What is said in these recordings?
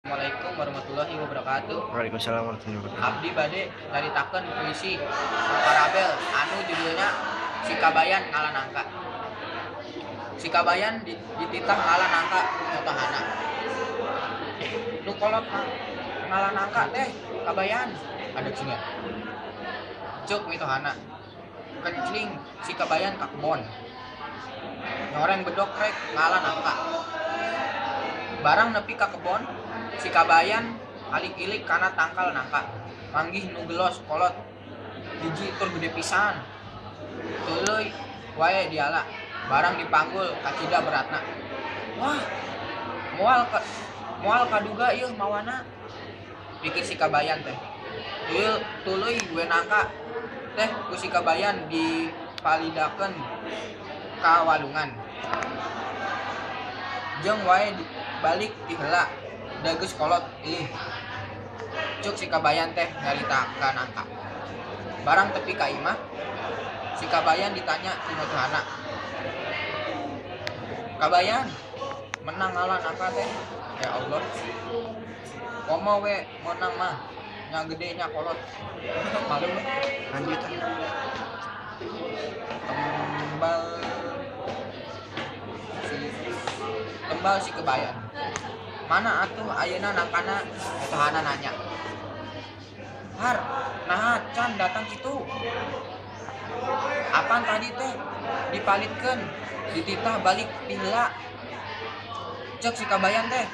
Assalamualaikum warahmatullahi wabarakatuh. Waalaikumsalam warahmatullahi wabarakatuh. Abdi bade nyaritakeun puisi Parabel anu judulna Si Kabayan Ngala Nangka. Si Kabayan dititah ngala nangka ku mitohana. Nu kolot ngala nangka teh Kabayan ada singa. Cuk mitohana. Kencling si Kabayan ka kebon. Nyoreng bedok rek ngala nangka. Barang nepi ka kebon, si Kabayan alik-ilik kana tangkal nangka. Manggih nu gelos kolot hiji tur gede pisan. Tuluy wae diala. Barang dipanggul kacida beratna. Wah, moal kaduga ieu mawana. Pikir si Kabayan teh. Tuluy we nangka teh ku si Kabayan dipalidakeun ka walungan. Jeung wae balik ti heula da geus kolot ih. Cuk si Kabayan teh nyarita ka nangka. Barang tepi ka imah, si Kabayan ditanya ku mitohana. Kabayan, menang ngala nangka teh. Ya Allah. Komo we menang mah, nya gede nya kolot. Malu we. Lanjut. Tembal si Kabayan. Mana atuh ayeuna nangkana? Mitohana nanya. Har, naha can datang kitu. Apan tadi teh dipalitkeun, dititah balik ti heula. Cek si Kabayan teh.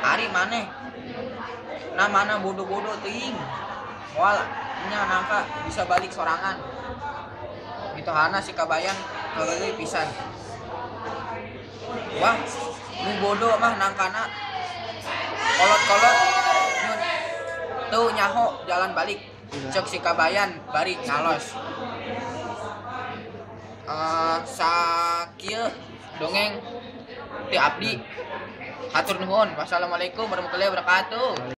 Ari maneh namana bodoh-bodoh teuing. Moal nya nangka bisa balik sorangan. Mitohana si Kabayan heureuy pisan. Wah, nu bodoh mah nangkana kolot-kolot teu nyaho jalan balik. Cek si Kabayan bari ngalos. Sakieu dongeng ti abdi. Hatur nuhun. Wassalamualaikum warahmatullahi wabarakatuh.